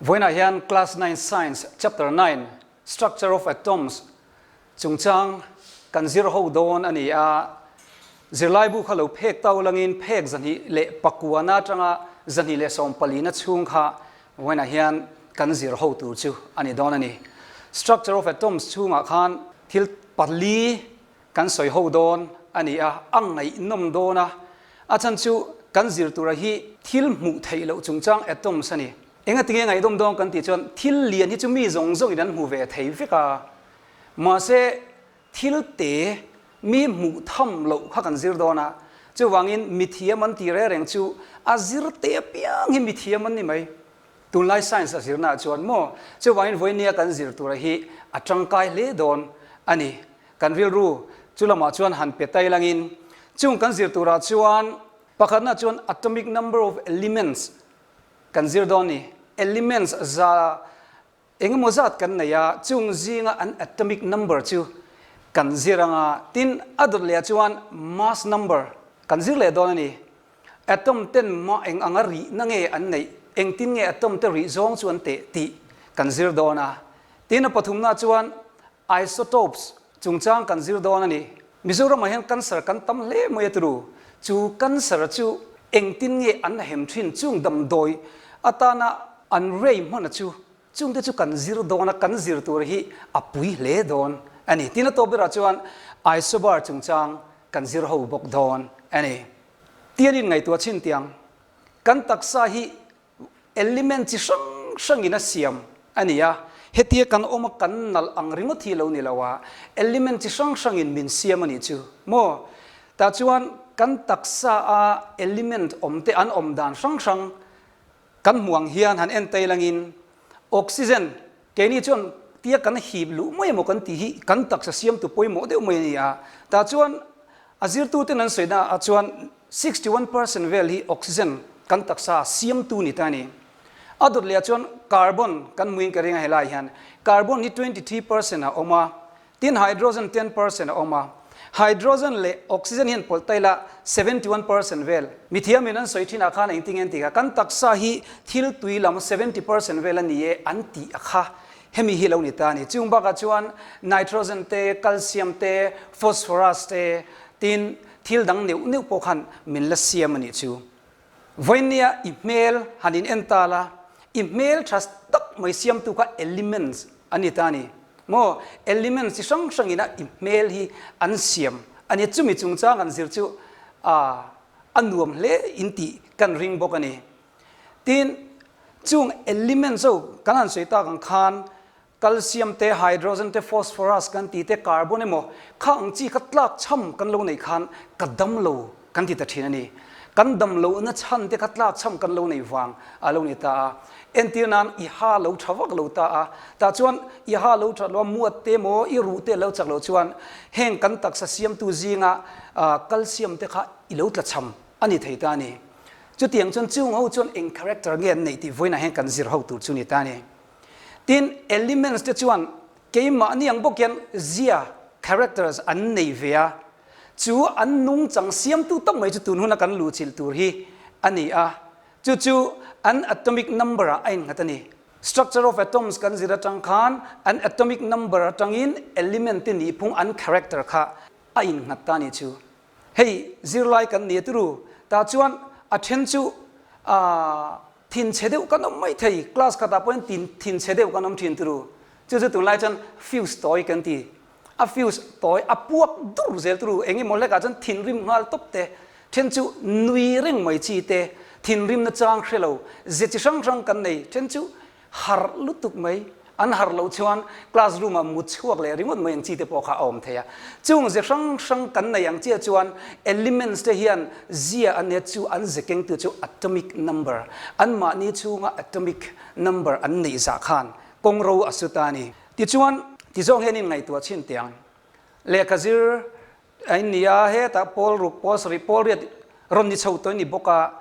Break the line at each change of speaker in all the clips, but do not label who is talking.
Vawiinah hian Class 9 Science Chapter 9 Structure of Atoms chungchang kan zir ho dawn a ni a. Zirlaibu kha lo phek tau langin phek 209 na atanga 214 na chhung kha vawiinah hian kan zir ho tur chu a ni dawn a ni. Structure of Atoms chhungah khan thil pali kan sawi ho dawn a ni a, a ngaihnawm dawn a, a chhan chu kan zir tura hi thil hmuh theih loh chungchang atoms a ni. Engatinge ngaihdawm dawn kan tih chuan thil lian hi chu mi zawng zawngin an hmu ve thei vek a, mahse thil te mi hmuh tham loh kha kan zir dawn a, chuvangin mithiam an ti reng reng chu a zir te apiang hi mithiam an ni mai. Tunlai science a zirnaah chuan maw chuvangin vawinia kan zir tura hi a tangkai hle dawn a ni. Kan rilru chu lamah chuan han pe tai langin chung kan zir turah chuan pakhatna chuan atomic number of elements kan zir dawn ni. Elements za engemaw zat kan nei a, chung zinga an atomic number chu kan zir anga tin a dawt lehah chuan mass number kan zir leh dawn a ni. Atom ten mah eng anga rihna nge an neih, engtin nge atom te rih zawng chu an teh tih kan zir dawn a. Tin a pathumna chuan Isotopes chungchang kan zir dawn a ni. Mizoramah hian cancer kan tam hle mai a turu. Chu cancer chu engtin nge an hem thin chung damdawi atana an rei hmana chu chungte chu kan zir dawn a, kan zir tur hi a pui hle dawn a ni. Tin a tawp berah chuan isobar chungchang kan zir ho bawk dawn a ni. Tian in ngaihtuah chhin tiang kan taksa hi Element chi hrang hrangin a siam a ni a, hetia kan awm a kan nalh ang ringawt hi lo ni lo a, element chi hrang hrangin min siam a nih chu maw? Tah chuan kan taksa a element awm te an awm dan hrang hrang kan hmuh ang hian han en tai langin oxygen keini chuan tia kan hip luh mai emaw kan tih hi kan taksa siamtu pawimawh deuh mai a ni a, tah chuan a zirtuten an sawi naah chuan 61% vel hi oxygen kan taksa siamtu ni ta a ni. A dawt leh ah chuan carbon kan hmuin ka ring a helai hian carbon hi 23% a awm a, tin hydrogen 10% a awm a. Hydrogen leh oxygen hian pawlh ta ila 71% vel. Mithiamin an sawi thin ah khan engtin nge an tih kha kan taksa hi thil tui lam 70% vel a ni e an tih a kha hemi hi lo ni ta a ni. Chung bakah chuan nitrogen te, calcium te, phosphorus te, tin Thil dang neuh neuh pawh khan min la siam a nih chu. Vawinia i hmel han in en ta la, i hmel tha tak mai siamtu kha elements an ni ta a ni. Maw? Elements chi hrang hrangin a i hmel hi an siam a ni. Chumi chungchang an zir chu a nuam hle in tih kan ring bawk a ni. Tin, chung elements ho kan han sawi tak ang khan Calcium te, hydrogen te, phosphorus kan tih te, carbon emaw kha ang chi kha tlak chham kan lo neih khan ka dam lo kan ti ta thin a ni. Kan dam lohna chhan te kha tlak chham kan lo neih vang a lo ni ta a. Entir nan i ha lo tha vak lo ta a. Tah chuan i ha lo that lo a, muat te emaw i ruh te lo chak lo chuan heng kan taksa siamtu zinga calcium te kha i lo tla chham a ni thei ta a ni. Chutiang chuan chung ho chuan eng character nge an neih tih vawiinah hian kan zir ho tur chu ni ta a ni. Tin, elements te chuan keimahni ang bawk hian zia, characters, an nei ve a, chu an nungchang siamtu tak mai chu tun huna kan luhchilh tur hi a ni a, chu chu an atomic number ah a innghat a ni. Structure of atoms kan zir atang khan an atomic number atangin element te nihphung an character kha a innghat ta a ni chu. Hei zirlai kan ni a turu, tah chuan a then chu aah thinchhe deuh kan awm mai thei, class khatah pawhin tin thinchhe deuh kan awm thin turu, chu chu tunlai chuan fuse tawi kan ti, a fuse tawi a puak dur zel turu, eng emaw hlekah chuan thinrim nghal tawp te, then chu nui reng mai chi te, thinrimna chang hre lo, ze chi hrang hrang kan nei, then chu Harh lutuk mai, an harh loh chuan class room ah mut chhuak leh ringawt mai ang chi te pawh kha a awm thei a. Chung ze hrang hrang kan nei ang chiah chuan elements te hian zia an nia chu an ze kengtu chu atomic number, anmahni chhunga atomic number an neih zah khan kawng ro a su ta a ni. Tichuan, tizawng hian in ngaihtuah chhin teh ang. Lehkha zir A in ni a, hetah pawl ruk, pawl sarih, pawl riat rawn ni chho tawh in ni bawk a,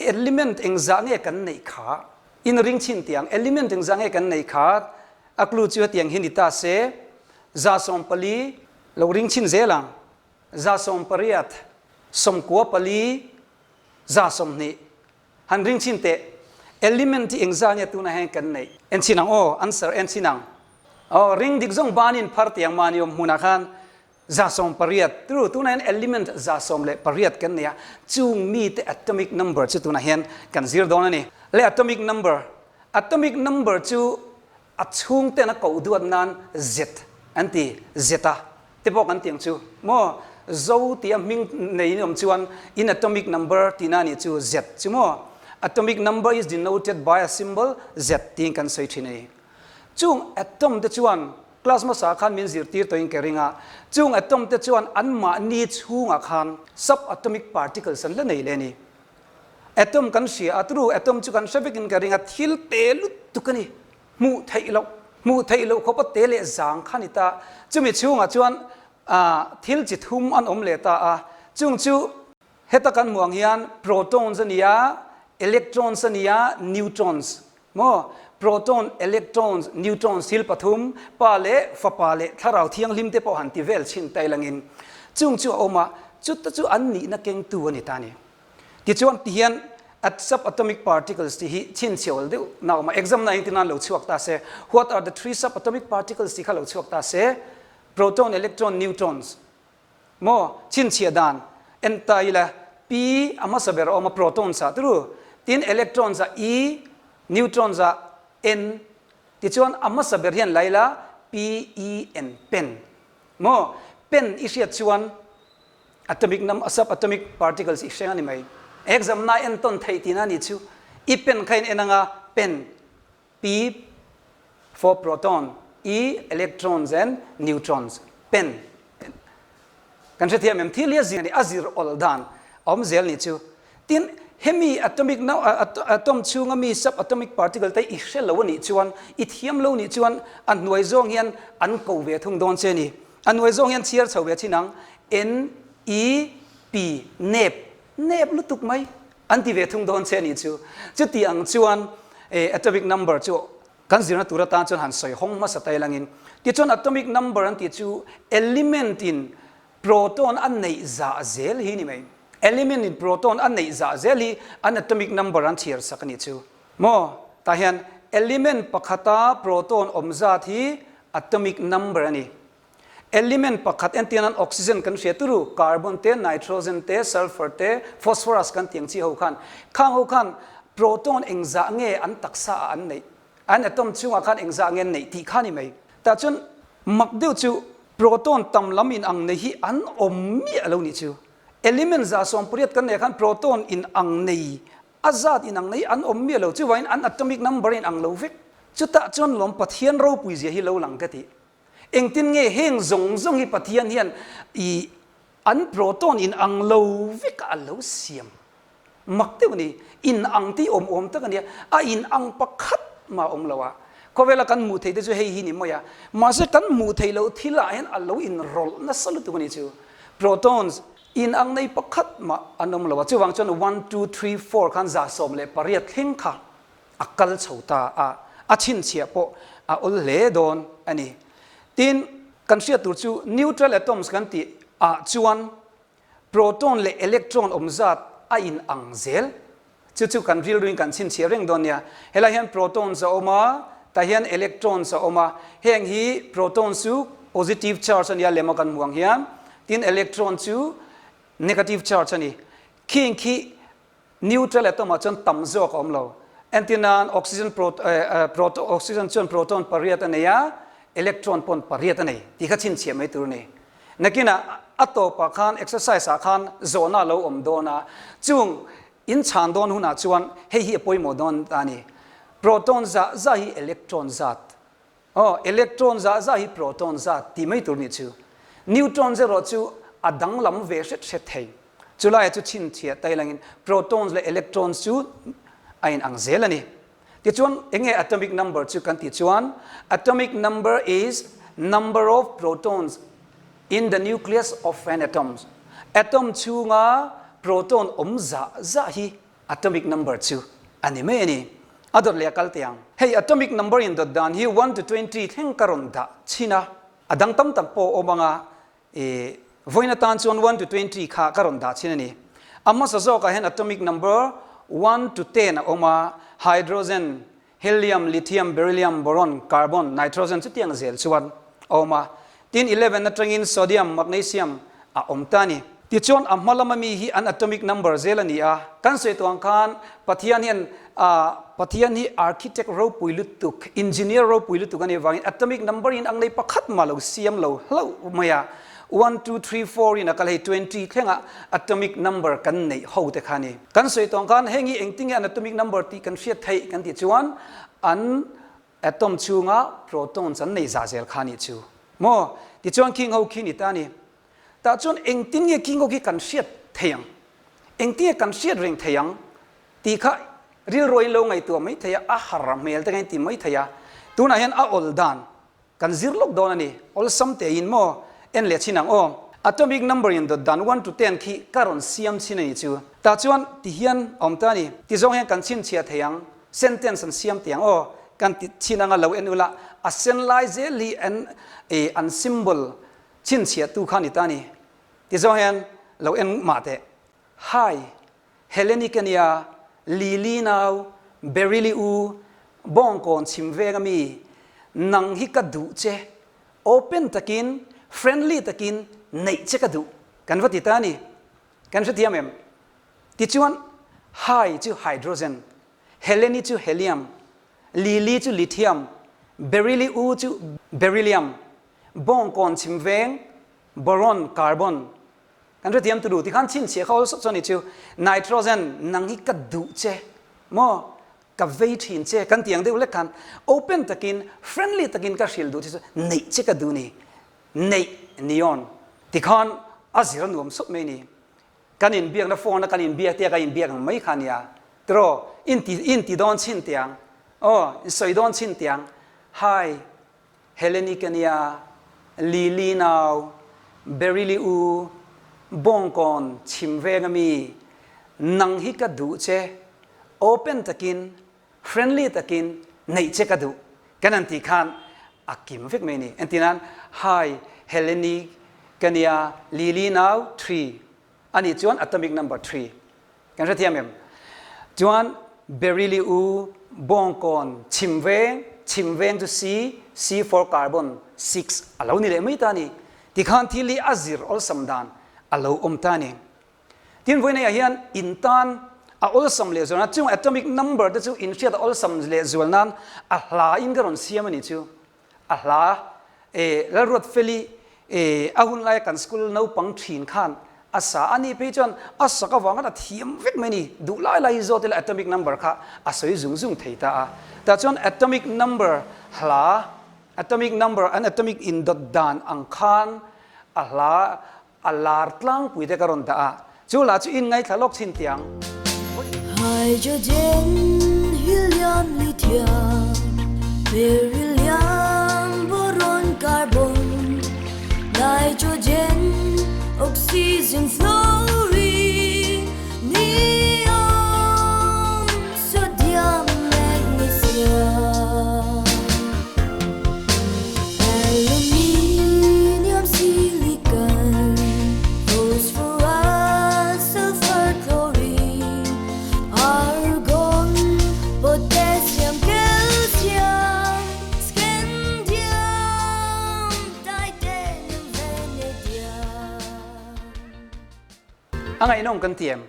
element engzah nge kan neih kha? In ring chhin tih ang, element engzah nge kan neih kha? A clue chu hetiang hi ni ta se, 140, lo ring chhin zel ang, 118, 94, 120. Han ring chhin teh. Element hi engzah nge tunah hian kan neih? En chin ang aw, answer en chin ang. Aw, ring dik zawng banin phar tiang mahni awm hmunah khan 18 turu tunah hian element 18 kan nei a, chung mite atomic number chu tunah hian kan zir dawn a ni. Le atomic number, atomic number chu a chhungten a koh duat nan Z an ti, Zeta te pawh kan ti ang chu maw? Zo tih a hming nei in awm chuan in atomic number tihna a nih chu Z chu maw? Atomic number is denoted by a symbol Z tiin kan sawi thin a ni. Chung atom te chuan class hmasa khan min zirtir tawhin ka ring a, chung atom te chuan anmahni chhungah khan subatomic particles an la nei leh a ni. Atom kan hria a, turu atom chu kan hre vekin ka ring a, thil te lutuk a ni, hmuh theih loh, hmuh theih loh khawpa te leh zang kha a ni ta. Chumi chhungah chuan thil chi thum an awm leh ta a, chung chu heta kan hmuh ang hian protons a ni a, electrons a ni a, neutrons Maw? Proton, electrons, neutrons thil pathum, Pa leh Fapa leh Thlarau Thianghlim te pawh han ti vel chhin tai langin chung chu a awm a, chuta chu an nihna kengtu a ni ta a ni. Tichuan tihian at subatomic particles tih hi chhinchhiawl deuh na a awm a, exam na engtin nan lo chhuak ta se, what are the three subatomic particles tih kha lo chhuak ta se, proton, electron, neutrons. Maw? Chhinchhiah dan en ta ila P a hmasa ber a awm a, protons ah turu, tin electrons ah E, neutrons ah N, tichuan a hmasa ber hian la ila P, E, N, pen. Maw? Pen i hriat chuan atomic num subatomic particles i hreng a ni mai. Exam na entawn theih tihna a nih chu. I pen kha in en anga pen. P for proton, E electrons and neutrons, pen. Kan hrethiam em? Thil hi a zir a zir awl dan a awm zel nih chu. Tin, hemi atomic atom chhunga mi subatomic particle te i hre lo a nih chuan, i thiam lo nih chuan a hnuai zawng hian an ko ve thung dawn che a ni. A hnuai zawng hian chhiar chho ve thin ang, N, E, P, nep, nep lutuk mai. An ti ve thung dawn che a nih chu. Chuti ang chuan atomic number chu kan zirna tur atan chuan han sawi hawng hmasa ta ilangin. Tichuan atomic number an tih chu element in proton a neih zah zel hi ni mai. Element in proton a neih zah zel hi an atomic number an chhiar sak a nih chu. Maw? Tah hian element pakhata proton awm zat hi atomic number a ni. Element pakhat entir nan oxygen kan hria turu, carbon te, nitrogen te, sulfur te, phosphorus kan tih ang chi ho khan, khang ho khan proton engzah nge an taksa ah an neih, an atom chungah khan engzah nge an neih tih kha a ni mai. Tah chuan mak deuh chu proton tam lam in ang nei hi an awm miah lo nih chu. Element 180 kan neih ah khan proton in ang nei a zat in ang nei an awm miah lo, chuvangin an atomic number in ang lo vek. Chutah chuan lawm Pathian ropui zia hi lo lang ka tih. Engtin nge heng zawng zawng hi Pathian hian i an proton in ang lo vek a lo siam? Mak deuh a ni. In ang tih awm awm tak a nia. A in ang pakhat mah a awm lo a. Khawvela kan hmuh theih te chu hei hi ni mai a. Mahse kan hmuh theih loh thil ah hian a lo inrawlh nasa lutuk a ni chu. Protons in ang nei pakhat mah an awm lo a. Chuvang chuan one, two, three, four khan 118 thleng kha a kal chho ta a, a chhinchhiah pawh a awl hle dawn a ni. Tin, kan hriat tur chu neutral atoms kan tih ah chuan proton leh electron awm zat a in ang zel. Chu chu kan rilruin kan chhinchhiah reng dawn nia. Helai hian protons a awm a, tah hian electrons a awm a. Heng hi protons chu positive charge a nia lem a kan hmuh ang hian. Tin, electron chu negative charge a ni. Khing khi Neutral atom ah chuan tam zawk a awm lo. Entir nan oxygen oxygen chuan proton pariat a nei a, electron pawn pariat a nei tih kha chhinchhiah mai tur a ni. Nakinah a tawpah khan exercise ah khan zawhna a lo awm dawn a, chung in chhan dawn hunah chuan hei hi a pawimawh dawn ta a ni. Proton zah zah hi electron zat Aw, electron zah zah hi proton zat tih mai tur nih chu. Neutrons erawh chu a danglam ve hret hret thei. Chulaiah chu chhinchhiah ta ilangin protons leh electrons chu a inang zel a ni. Tichuan, enge atomic number chu kan tih chuan, atomic number is number of protons in the nucleus of an atom. Atom chhunga proton awm zah zah hi Atomic number chu a ni mai a ni. A dawt leh a kal teh ang. Hei atomic number in dawt dan hi one to 20 thleng ka rawn dah chhin a, a dang tam tak pawh a awm ang a, i vawiin atan chuan one to 20 kha ka rawn dah chhin a ni. A hmasa zawkah hian atomic number one to ten a awm a, Hydrogen, Helium, Lithium, Beryllium, Boron, Carbon, Nitrogen chutiang zel chuan a awm a. Tin, 11 atangin Sodium, Magnesium a awm ta a ni. Tichuan a hma lama mi hi an atomic number zel a ni a. Kan sawi tawh ang khan Pathian hian Pathian hi architect ropui lutuk, engineer ropui lutuk a nih avangin atomic number in ang nei pakhat mah lo siam lo hlauh mai a. One, two, three, four in a kal hei 20 thlenga atomic number kan neih ho te kha a ni. Kan sawi tawng khan heng hi engtin nge an atomic number tih kan hriat theih kan tih chuan an atom chhunga protons an nei zah zel kha a nih chu maw? Tichuan khing ho khi ni ta a ni. Tah chuan engtin nge khing ho khi kan hriat thei ang? Engtin nge kan hriat reng thei ang tih kha rilruain lo ngaihtuah mai thei a, a har hmel te kha in ti mai thei a. Tunah hian a awl dan Kan zir lawk dawn a ni. Awlsam tein maw en leh chhin ang aw. Atomic number in dawt dan one to ten khi ka rawn siam chhin a ni chu. Tah chuan ti hian a awm ta a ni. Ti zawng hian kan chhinchhiah thei ang. Sentence an siam teh ang aw. Kan ti chhin anga lo en ula a sen lai zel hi an eh an symbol chhinchhiah tu kha a ni ta a ni. Ti zawng hian lo en mah teh. Hi. Heleni ka nia, Lily nau, Beryli u, Bawngkawn chhim veng a mi, nang hi ka duh che, open takin, friendly takin neih che ka duh, kan va ti ta a ni. Kan hrethiam em? Tichuan, Hi chu hydrogen, Heleni chu helium, Lily chu lithium, Beryli u chu beryllium, Bawngkawn chhim veng, boron, carbon, Kan hrethiam tu duh tikhan chhinchhiah kha awlsawt chuan i chu nitrogen nang hi ka duh che maw ka vei thin che kan ti ang deuh lek khan open takin friendly takin ka hrilh duh che chu neih che ka duh ni neih neon tikhan a zir a nuam sawt mai ni kan inbiakna phone a kan inbiak te a kan inbiak ang mai kha nia tiraw inti inti dawn chhin tiang aw insawi dawn chhin tiang hi Heleni ka nia, Lily nau, Beryli u, Bawngkawn chhim veng a mi, nang hi ka duh che, open takin, friendly takin neih che ka duh kan han tih khan a kim vek mai a ni. Entirnan, Hi, Heleni ka nia, Lily nau, three a nih chuan atomic number three Kan hrethiam em? Chuan Beryli u Bawngkawn chhim veng, chhim veng chu C, C for carbon, six a lo ni leh mai ta a ni. Tikhan thil hi a zir awlsam dan a lo awm ta a ni. Tin vawiinaiah hian in tan a awlsam leh zual nan, chung atomic number te chu in hriat a awlsam leh zual nan a hla in ka rawn siam a ni chu. A hla e Lalruatfeli e a hun laia kan school naupang thin khan a sa a nih phei chuan a sak avanga a thiam vek mai a ni. Duh lai lai hi zawt ila atomic number kha a sawi zung zung thei ta a. Tah chuan atomic number hla atomic number an atomic indawt dan ang khan a hla A lar tlangpui te ka rawn dah a, chu lah chu in ngaithla lawk chhin tiang.
Hydrogen, helium, lithium, beryllium, boron, carbon, nitrogen, oxygen, fluorine, neon, sodium, magnesium, aluminium, silicon, phosphorus, sulfur, chlorine, argon, potassium, calcium, scandium, titanium, vanadium.
A ngaihnawm kan ti em?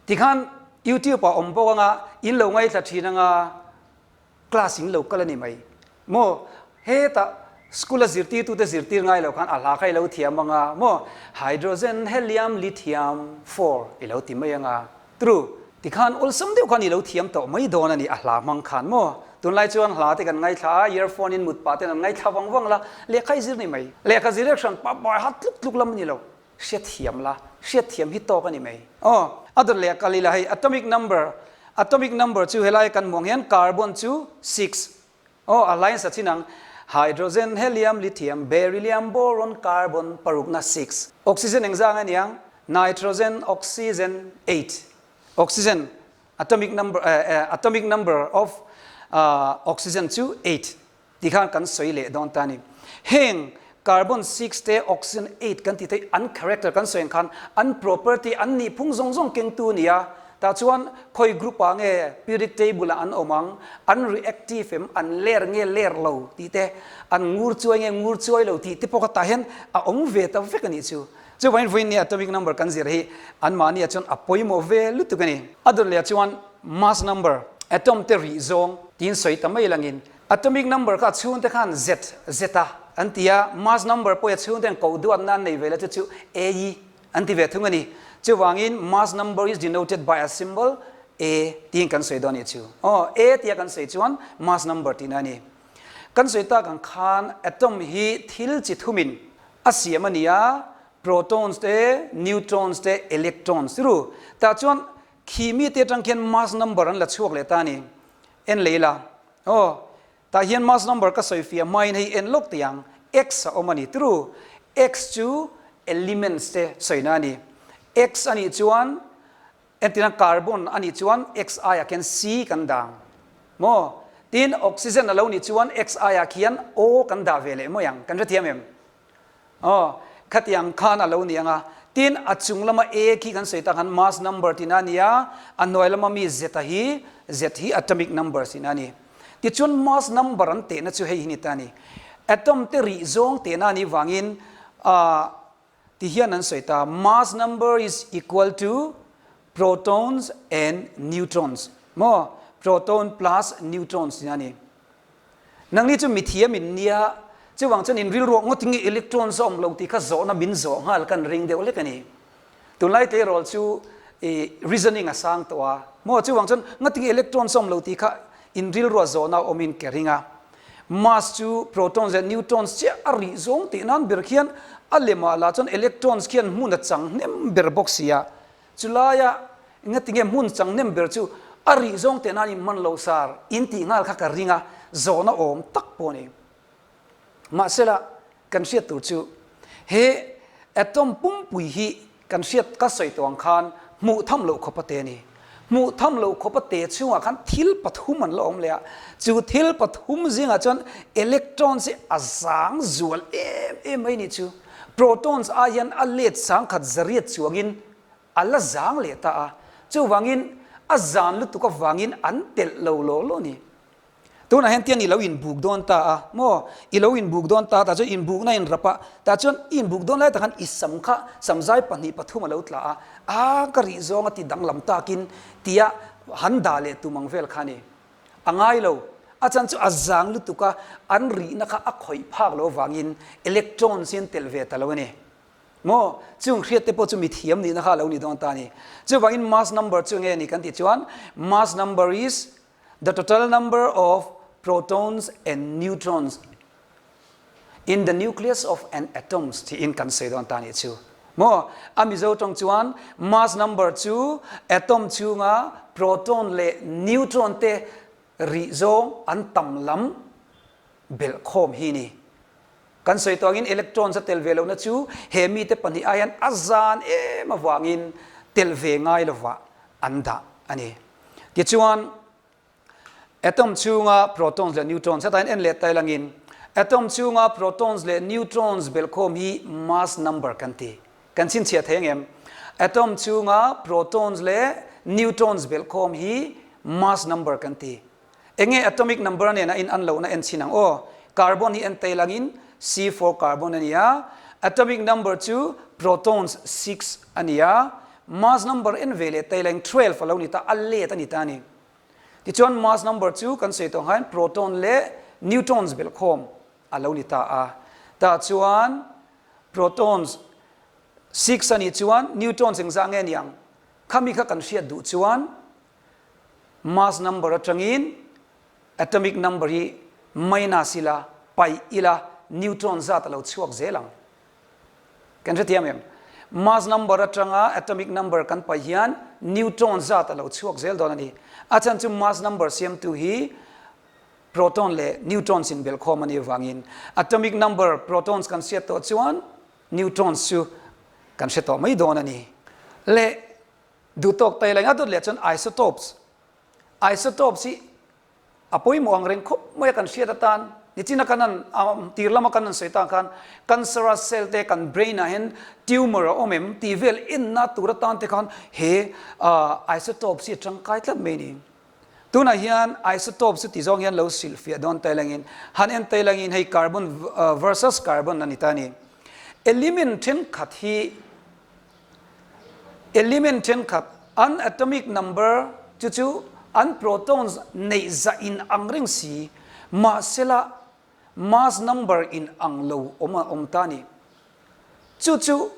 Tikhan YouTube ah awm bawk anga in lo ngaithla thin anga class in lo kal a ni mai maw? Hetah school a zirtirtute zirtir ngai lo khan a hla kha i lo thiam anga maw? Hydrogen, helium, lithium, for i lo ti mai anga true. Tikhan awlsam deuh khan i lo thiam tawh mai dawn a ni a hla hmang khan maw? Tunlai chuan hla te kan ngaithla a, earphone in mut pah ten an ngaithla vang vang la, lehkha i zir ni mai. Lehkha zir hran pah pah hat tluk tluk lam a ni lo. Hriatthiam la, hriatthiam hi tawk a ni mai. Aw, a dawt leh a kal ila hei atomic number, atomic number chu helai kan hmuh ang hian carbon chu six, aw a line sa chin ang, hydrogen, helium, lithium, beryllium, boron, carbon parukna six, oxygen engzang a niang, nitrogen, oxygen eight, oxygen atomic number atomic number of oxygen chu eight. Ti khan kan sawi leh dawn ta a ni. Heng carbon six te oxygen eight kan tih te hi an character kan sawi ang khan an property an nihphung zawng zawng kengtu a ni a. Tah chuan khawi group ah nge periodic table ah an awm ang, an reactive em, an ler nge ler lo tih te, an ngur chuai nge ngur chuai lo tih te pawh kha tah hian a awm ve ta vek a nih chu. Chuvangin vawiin nia atomic number kan zir hi anmahni ah chuan a pawimawh ve lutuk a ni. A dawt leh ah chuan mass number, atom te rih zawng tiin sawi ta mai langin atomic number kha a chhungte khan Z, zeta, an ti a, mass number pawh i a chhungte an koh duatna an nei ve la chu chu A i An ti ve thung a ni. Chuvangin mass number is denoted by a symbol A tiin kan sawi dawn a nih chu. Aw, A tia kan sawi chuan mass number tihna a ni. Kan sawi tak ang khan atom hi thil chi thumin a siam a ni a, protons te, neutrons te, electrons ti ru. Tah chuan khi mite atang khian mass number an la chhuak leh ta a ni. En lei la. Aw, Tah hian mass number ka sawi fiah hmain hei en lawk teh ang, X a awm a ni. True, X chu elements te sawina a ni. X a nih chuan entirna carbon a nih chuan X aiah khian C kan dah ang maw? Tin, oxygen a lo nih chuan X aiah khian O kan dah ve leh mai ang. Kan hrethiam em? Aw, khatiang khan a lo ni ang a. Tin, a chung lama A khi kan sawi tak khan mass number tihna a ni a, a hnuai lama mi Z a hi, Z hi atomic number tihna a ni. Tichuan mass number an tehna chu hei hi ni ta a ni. Atom te rih zawng tehna a nih vangin ah ti hian an sawi ta, mass number is equal to protons and neutrons maw? Proton plus neutrons tihna a ni. Nangni chu mithiam in nia, chuvang chuan in rilruak ngawt nge electrons a awm lo tih kha zawhna min zawh nghal kan ring deuh lek a ni. Tunlai tleirawl chu i reasoning a sang tawh a, maw chuvang chuan ngawt nge electrons a awm lo tih kha in rilruah zawhna a awmin ka ring a. Mass chu protons leh neutrons chiah a rih zawng tih nan ber khian a lemah lah chuan electrons khian hmun a chang hnem ber bawk si a. Chulaia engatinge hmun chang nem ber chu a rih zawng teh nan in hman lo sar in tih nghal kha ka ring a, zawhna awm tak pawh a ni. Mahsela kan hriat tur chu he atom pumpui hi kan hriat ka sawi tawh ang khan hmuh tham loh khawp a te a ni. Hmuh tham loh khawp a te chhungah khan thil pathum an la awm leh a, chu thil pathum zingah chuan electrons hi a zang zual em em mai nih chu. Protons ai hian a let sangkhat zariat chuangin a la zang leh ta a, chuvangin a zan lutuk avangin an telh lo law law ni. Tunah hian tiang i lo inbuk dawn ta a maw? I lo inbuk dawn ta, tah chuan inbukna in rap a, tah chuan i inbuk dawn lai tak khan i sam kha samzai pahnih pathum a lo tla a, a ka rih zawng a ti danglam takin tia han dah leh tum ang vel kha a ni. A ngai lo. A chan chu a zang lutuk a, an rihna kha a khawih phak lo avangin electrons hi an telh ve ta lo a ni. Maw? Chung hriat te pawh chu mithiam nihna kha a lo ni dawn ta a ni. Chuvangin mass number chu nge ni kan tih chuan mass number is the total number of protons and neutrons in the nucleus of an atoms tiin kan sawi dawn ta a nih chu. Maw? A Mizo tawng chuan mass number chu atom chhunga proton leh neutron te rih zawng an tam lam belh khawm hi ni. Kan sawi tawh angin electrons a tel ve lohna chu he mite pahnih ai hian a zan em avangin tel ve ngai lovah an dah a ni. Tichuan, Atom chhunga protons leh neutrons hetah hian en leh ta ilangin atom chhunga protons leh neutrons belhkhawm hi mass number kan ti. Kan chhinchhiah thei angem? Atom chhunga protons leh neutrons belhkhawm hi mass number kan ti. Enge atomic number nena in an lohna en chhin ang aw. Carbon hi en ta ilangin C4 carbon a ni a, atomic number chu protons 6 a ni a, Mass number en ve leh taileng 12 a lo ni ta, a let a ni ta a ni. Tichuan mass number chu kan sawi tawh ang khan proton leh neutrons belhkhawm a lo ni ta a. Tah chuan protons 6 a nih chuan neutrons engzah nge ni ang? Khami kha kan hriat duh chuan mass number atangin atomic number hi minus ila, paih ila, neutron zat a lo chhuak zel ang. Kan hrethiam em? Mass number atanga atomic number kan paih hian neutron zat a lo chhuak zel dawn a ni. A chhan chu mass number siamtu hi proton leh neutrons in belhkhawm a nih avangin atomic number protons kan hriat tawh chuan neutrons chu kan hre tawh mai dawn a ni. Leh duhtawk taileng a dawt leh chuan isotopes. Isotopes hi. A pawimawh ang reng khawp mai a kan hriat atan nichina kan han tir lama kan han sawi tan khan cancerous cell te kan brain ah hian tumor a awm em tih vel enna tur atan te khan he isotopes hi a tangkai tlat mai a ni. Tunah hian isotopes chu ti zawng hian lo hrilhfiah dawn tai langin han en tai langin hei carbon versus carbon a ni ta a ni. Element thenkhat hi Element thenkhat, an atomic number chu chu an protons neih zah in ang reng si, mahsela mass number in ang lo awm a awm ta ni. Chu chu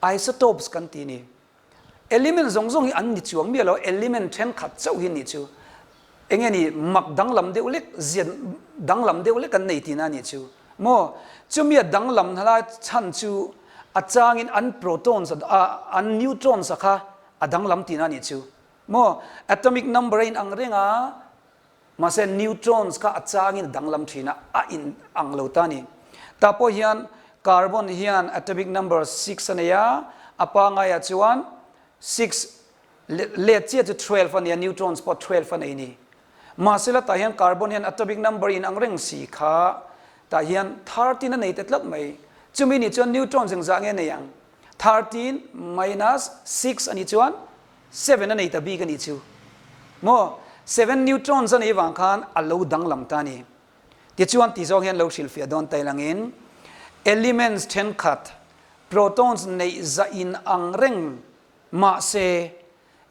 isotopes kan ti ni. Element zawng zawng hi an ni chuang miah lo, element thenkhat chauh hi ni chu. Enge ni mak danglam deuh lek, zian danglam deuh lek an nei tihna a nih chu maw? Chumi a danglam hna lai chhan chu a changin an protons a an neutrons a kha a danglam tihna a nih chu maw? Atomic number a in ang reng a, mahse neutrons kha a changin a danglam thin a, a in ang lo ta a ni. Tah pawh hian carbon hian atomic number six a nei a, a pangaiah chuan six Let chiah chu 12 a nia, neutrons pawh 12 a nei ni. Mahse la tah hian carbon hian atomic number in ang reng si kha tah hian 13 a nei ta tlat mai. Chumi nih chuan neutrons engzah nge nei ang? 13 minus 6 a nih chuan 7 a nei ta bik a nih chu. Maw? 7 neutrons a nei vang khan a lo danglam ta a ni. Tichuan ti zawng hian lo hrilhfiah dawn ta ilangin elements thenkhat protons neih zah in ang reng Mahse,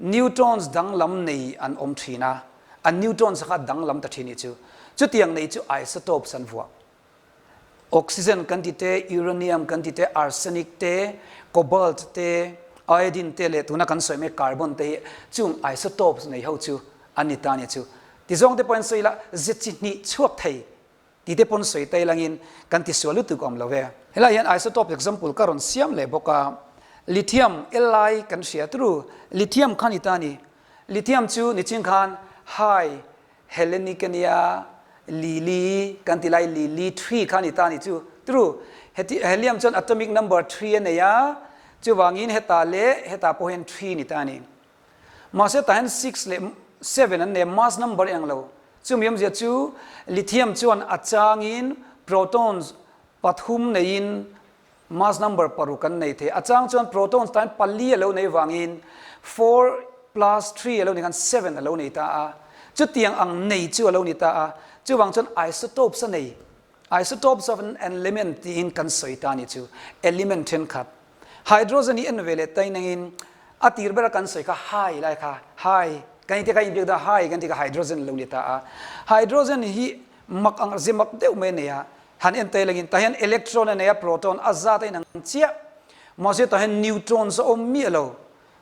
neutrons danglam nei an awm thin a, an neutrons kha a danglam ta thin nih chu. Chutiang nei chu isotopes an vuah. Oxygen kan ti te, uranium kan ti te, arsenic te, cobalt te, iodine te leh tuna kan sawi mek carbon te hi chung isotopes nei ho chu an ni ta nih chu. Tizawng te pawh in sawi ila, ze chi hnih chhuak thei Ti te pawn sawi tai langin kan ti sual lutuk awm lo ve. Helai hian isotope example ka rawn siam leh bawk a, lithium, Li, kan hria turu, lithium kha ni ta a ni. Lithium chu niching khan high Hellenic a nia, lili kan ti lai lili tree kha ni ta a ni chu turu. Heti helium chuan atomic number tree a nei a, chuvangin hetah leh hetah pawh hian tree ni ta a ni. Mahse tah hian six leh seven an nei a, mass number eng lo. Chumi awmzia chu lithium chuan a changin protons pathum neiin mass number paruk an nei thei. A chang chuan protons tah hian pali a lo nei vangin four plus three a lo nih khan seven a lo nei ta a. Chutiang ang nei chu a lo ni ta a. Chuvang chuan isotopes a nei. Isotopes of an element tiin kan sawi ta a nih chu. Element thenkhat. Hydrogen hi en ve leh tai nangin a tir bera kan sawi kha hai lai kha hai kan inti kha inbiak da hai kan ti kha hydrogen lo ni ta a. Hydrogen hi mak ang ze mak deuh mai a nei a, han en tai langin tah hian electron a nei a proton a zat a inang chiah mahse tah hian neutrons a awm miah lo.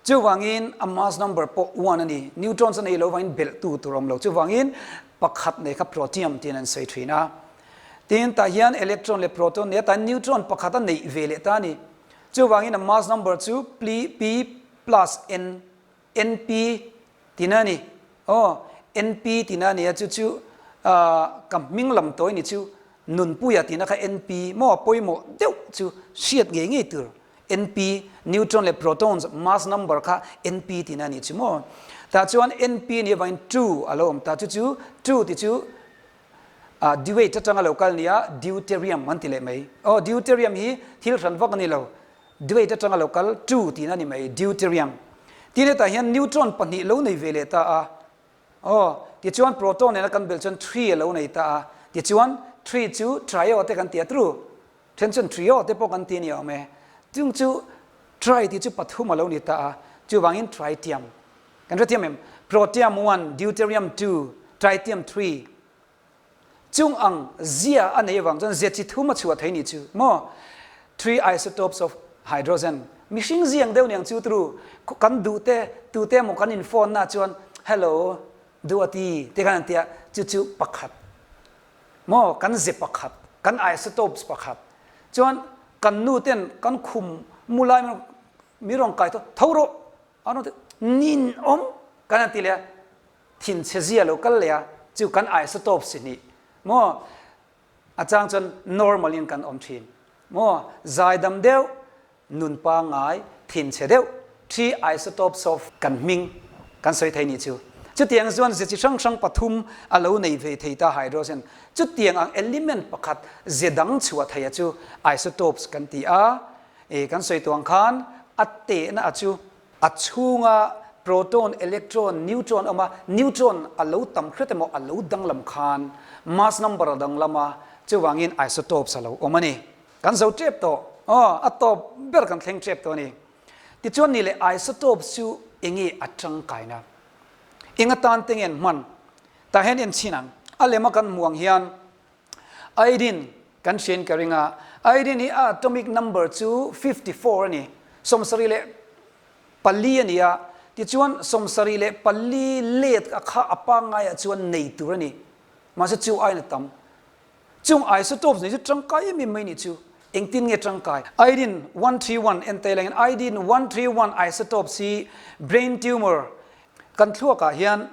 Chuvangin a mass number pawh one a ni. Neutrons a nei lo vangin belh tu tur a awm lo. Chuvangin pakhat nei kha protium tiin an sawi thin a. Tin, tah hian electron leh proton nei a, tah hian neutron pakhat a neih ve leh ta a ni. Chuvangin a mass number chu pli, p plus n, np tina a ni. Aw, np tina a ni a, chu chu ka hming lam tawi ni chu Nunpuia tina kha np maw a pawimawh deuh chu hriat ngei ngei tur. Np, neutron leh protons mass number kha np tina a ni chu maw. Tah chuan np nih avangin two a lo awm ta, chu chu two ti chu Ah, deuter atanga lo kal nia deuterium an ti leh mai. Aw, deuterium hi thil hran vak a ni lo. Deuter atanga lo kal two tihna a ni mai, deuterium. Tin hetah hian neutron pahnih lo nei ve leh ta a. Aw, tichuan proton nena kan belh chuan three a lo nei ta a. Tichuan three chu trio te kan ti a tru. Then chuan trio te pawh kan ti a ni awm e. Chung chu tri tih chu pathum a lo ni ta a, chuvangin tritium. Kan hrethiam em? Protium one, deuterium two, tritium three. Chung ang zia a nei avang chuan zia chi thum a chhuah thei ni chu maw? Three isotopes of hydrogen. Mihring ziang deuh niang chu tru kan duh te tu te emaw kan in phone na chuan hello duati te khan an tia chu chu pakhat maw kan ze pakhat kan isotopes pakhat chuan kan nu ten kan khum mu lai mi rawn kai tho tho rawh A rawn ti, Nin awm kan han ti leh a, thinchhe zia lo kal leh a, chu kan isotopes si hnih maw? A chang chuan normal in kan awm thin maw? Zaidam deuh, nun pangngai, thinchhe deuh, three isotopes of kan hming kan sawi thei nih chu. Chutiang chuan ze chi hrang hrang pathum a lo nei ve thei ta hydrogen. Chutiang ang element pakhat ze dang chhuah theia chu isotopes kan ti a. E kan sawi tuang khan a tehna a chu a chhunga proton, electron, neutron awm a, neutron a lo tam hret emaw a lo danglam khan mass number a danglam a, chuvangin isotopes a lo awm a ni. Kan zo tep tawh. Aw, a tawp ber kan thleng tep tawh a ni. Tichuan ni leh isotopes chu enge a tangkaina? Eng atan te nge an hman? Tah hian en chhin ang. A lema kan hmuh ang hian iodine kan hriain ka ring a, iodine hi a atomic number chu 54 a ni, 74 a ni a, tichuan 74 let a kha a pangngaiah chuan nei tur a ni, mahse chu aiin a tam. Chung isotopes nei chu tangkai em em mai nih chu. Engtin nge tangkai? Iodine 131 en te langin iodine 131 isotopes hi brain tumor kan thluakah hian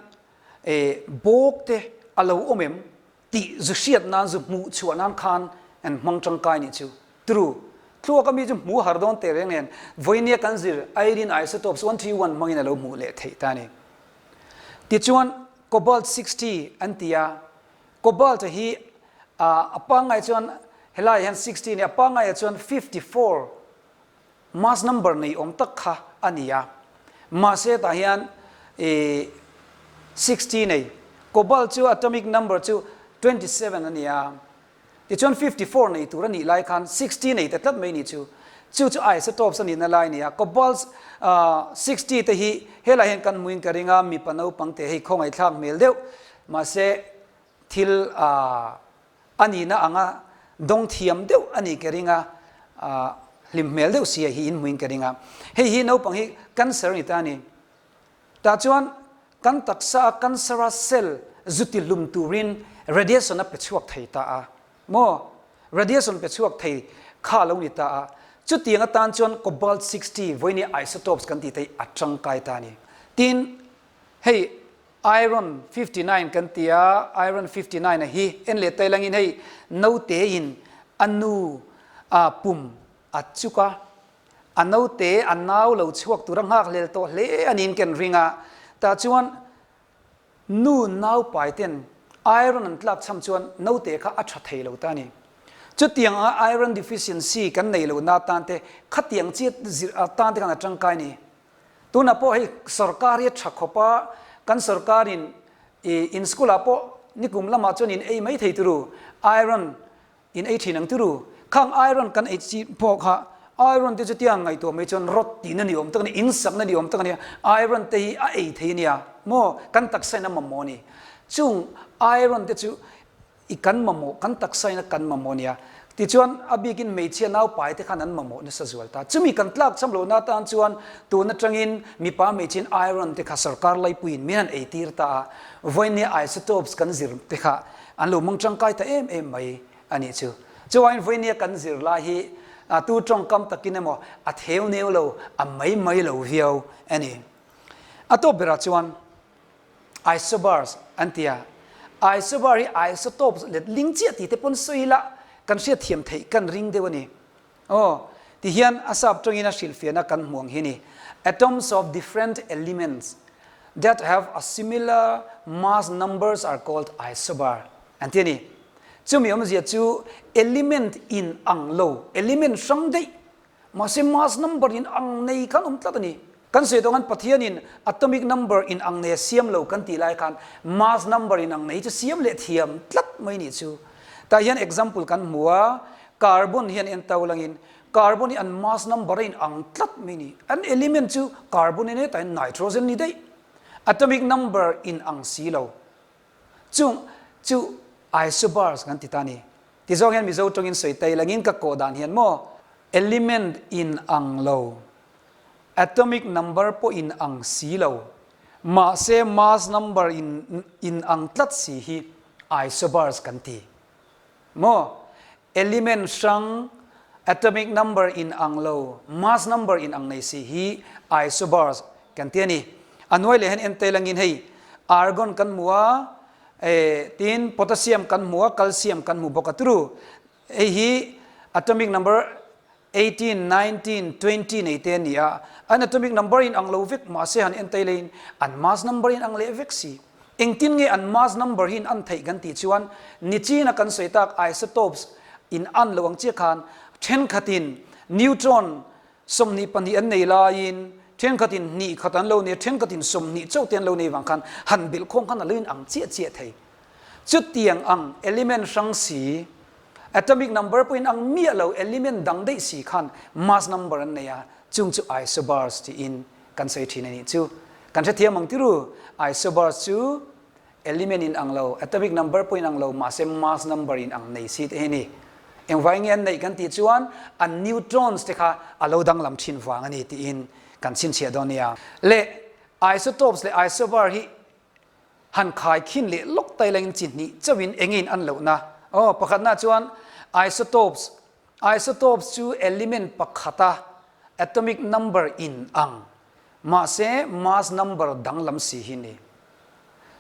bawk te a lo awm em tih zu hriat nan zu hmuh chhuah nan khan an hmang tangkai nih chu. True. Thluak ami chu hmuh har dawn teh reng nen vawinia kan zir iodine isotopes 131 hmangin a lo hmuh leh theih ta a ni. Tichuan cobalt 60 an ti a, Cobalt hi a pangngai chuan helai hian 60 a ni a, pangngaiah chuan 54 mass number nei awm tak kha a ni a. Mahse tah hian 60 nei cobalt chu atomic number chu 27 a ni a. Tichuan 54 nei tur a nih lai khan 60 nei ta tlat mai ni chu. Chu chu isotopes a nihna lai a ni a. Cobalt 60 te hi helai hian kan hmuin ka ring a, mipa naupang te hei khawngaihthlak hmel deuh. Mahse thil a nihna anga dawng thiam deuh a nih ka ring a, hlim hmel deuh si a hi in hmuin ka ring a. Hei hi naupang hi cancer a ni ta a ni. Tah chuan kan taksa a cancerous cell zu ti hlum turin radiation a pe chhuak thei ta a maw? Radiation pe chhuak thei kha a lo ni ta a. Chutiang atan chuan cobalt 60 vawiin isotopes kan tih te hi a tangkai ta a ni. Tin, hei Iron 59 kan ti a, Iron 59 a hi en leh tai langin hei naute in a nu a pum a chuk a, a naute a nau lo chhuak tur a nghakhlel tawh hle a niin ken ring a, tah chuan nu nau pai ten iron an tlak cham chuan naute kha a tha thei lo ta a ni. Chutiang anga iron deficiency kan nei lo na tan te khatiang chiat zir atan te khan a tangkai a ni. Tunah pawh hei sorkar hi a tha khawp a, kan sorkarin i in school ah pawh nikum lamah chuan in ei mai thei turu, iron in ei thin ang turu. Khang iron kan ei chi pawh kha iron te chu tiang ngaihtuah mai chuan rot tihna ni awm tak a ni, in sakna ni awm tak a nia, iron te hi a ei thei a nia maw, kan taksa in a mamawh a ni. Chung iron te chu I kan mamawh, kan taksa in a kan mamawh nia. Tichuan, a bikin hmeichhia naupai te khan an mamawh nasa zual ta. Chumi kan tlak cham lohna atan chuan tun atangin mipa hmeichhiain iron te kha sarkar laipuiin min han eitir ta a, vawinia isotopes kan zir te kha an lo hmang tangkai ta em em mai a nih chu. Chuvain vawinia kan zir lai hi tu tawngkam takin emaw a theu neu lo, a mai mai lo viau a ni. A tawp berah chuan. Isobars an ti a. Isobar hi isotopes let ling chiah tih te pawn sawi ila kan hriat thiam theih kan ring deuh a ni. Aw, ti hian a sap tawngin a hrilhfiahna kan hmuh ang hi ni. Atoms of different elements that have a similar mass numbers are called isobar an ti a ni. Chumi awmzia chu element in ang lo, element hrang daih Mahse mass number in ang nei khan awm tlat a ni. Kan sawi tawh khan Pathianin atomic number in ang nei a siam lo kan tih lai khan mass number in ang nei chu siam leh thiam tlat mai nih chu. Tah hian example kan hmu a, carbon hian en to langin carbon hi an mass number a in ang tlat mai ni. An element chu carbon a nia tah hian nitrogen ni daih. Atomic number in ang si lo. Chung chu isobars kan ti ta a ni. Ti zawng hian Mizo tawngin sawi tai langin ka kawh dan hian maw element in ang lo, atomic number pawh in ang si lo, mahse mass number in in ang tlat si hi isobars kan ti. Maw element hrang atomic number in ang lo, mass number in ang nei si hi isobars kan ti a ni. A nuai leh hian en tai langin hei argon kan hmu a, E, tin potassium kan hmu a, calcium kan hmu bawk a turu. Hei hi atomic number 18, 19, 20 nei te an ni a, an atomic number in ang lo vek mahse han entai leiin an mass number in ang leh vek si. Engtin nge an mass number hi in an theih kan tih chuan nichina kan sawi tak isotopes in an lo ang chiah khan thenkhatin neutron 22 an nei laiin thenkhatin hnih khat an lo nei a, thenkhatin 20 chauh te an lo nei vang khan han belh khawm khan a lo in ang chiah chiah thei. Chutiang ang element hrang si, atomic number pawhin ang miah lo element dang daih si khan mass number an nei a, chung chu isobars tiin kan sawi thin a nih chu. Kan hrethiam ang tiru, isobars chu element in ang lo, atomic number pawhin ang lo mahse mass number in ang nei si te hi a ni. Engvai nge an neih kan tih chuan an neutrons te kha a lo danglam thin vang a ni tiin kan chhinchhiah dawn nia. Leh isotopes leh isobar hi Han khai khin leh lawk tai lengin chi hnih chauhin engin an lohna? Aw, pakhatna chuan isotopes, Isotopes chu element pakhata atomic number in ang, mahse mass number danglam si hi ni.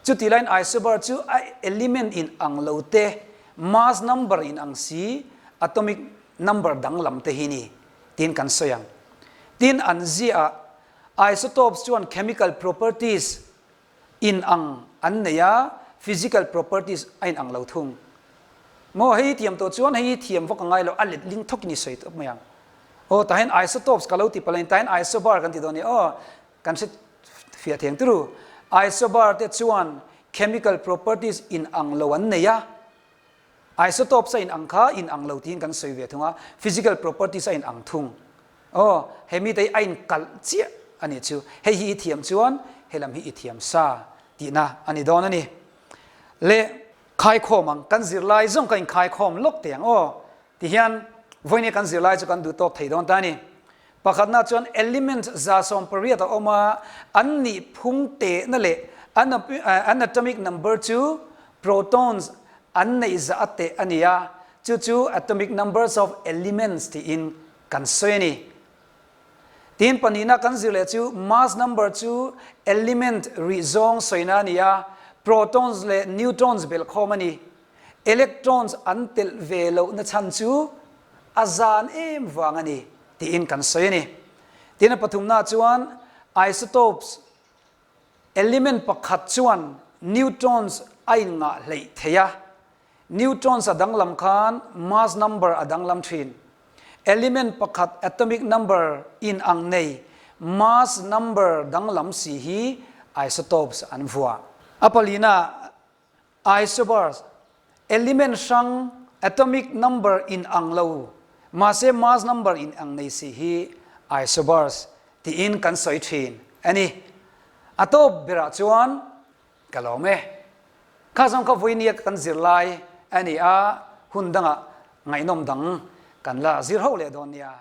Chuti laiin isobar chu a element in ang lo te, mass number in ang si, atomic number danglam te hi ni tiin kan sawi ang. Tin, an ziah ah isotopes chuan chemical properties In ang an nei a, physical properties a in ang lo thung. Maw hei hi thiam tawh chuan hei hi thiam vak a ngai lo, a let ling thawk in i sawi tawp mai ang. Aw tah hian isotopes ka lo ti palh a ni, tah hian isobar kan ti dawn a ni. Aw kan hre fiah thei ang turu. Isobar te chuan chemical properties in ang lo an nei a, Isotopes a in ang kha in ang lo tiin kan sawi ve thung a, physical properties a in ang thung. Aw, he mite hi a in kalh chiah a nih chu. Hei hi i thiam chuan he lam hi i thiam sa tihna a ni dawn a ni. Le khaikhawm ang, kan zirlai zawng ka inkhaikhawm lawk teh ang aw. Tihian vawinia kan zirlai chu kan duh tawk thei dawn ta a ni. Pakhatna chuan element 180 a awm a, an nih phung tehna leh an atomic number chu protons an neih zah a teh a ni a, chu chu atomic numbers of elements tiin kan sawi a ni. Tin, pahnihna kan zir leh chu mass number chu element rih zawng sawina a ni a, protons leh neutrons belhkhawm a ni. Electrons an telh ve lohna chhan chu a zan em vang a ni tiin kan sawi a ni. Tin a pathumnaah chuan isotopes element pakhat chuan neutrons a inngah hleih thei a, neutrons a danglam khan mass number a danglam thin. Element pakhat atomic number inang nei mass number danglam si hi isotopes an vuah. A palina Isobars, Element hrang atomic number in ang lo, mahse mass number in ang nei si hi isobars tiin kan sawi thin a ni. A tawp berah chuan ka lawm e. Kha zawng kha vawinia kan zir lai a ni a, hun dangah ngaihnawm dang kan la zir ho leh dawn nia.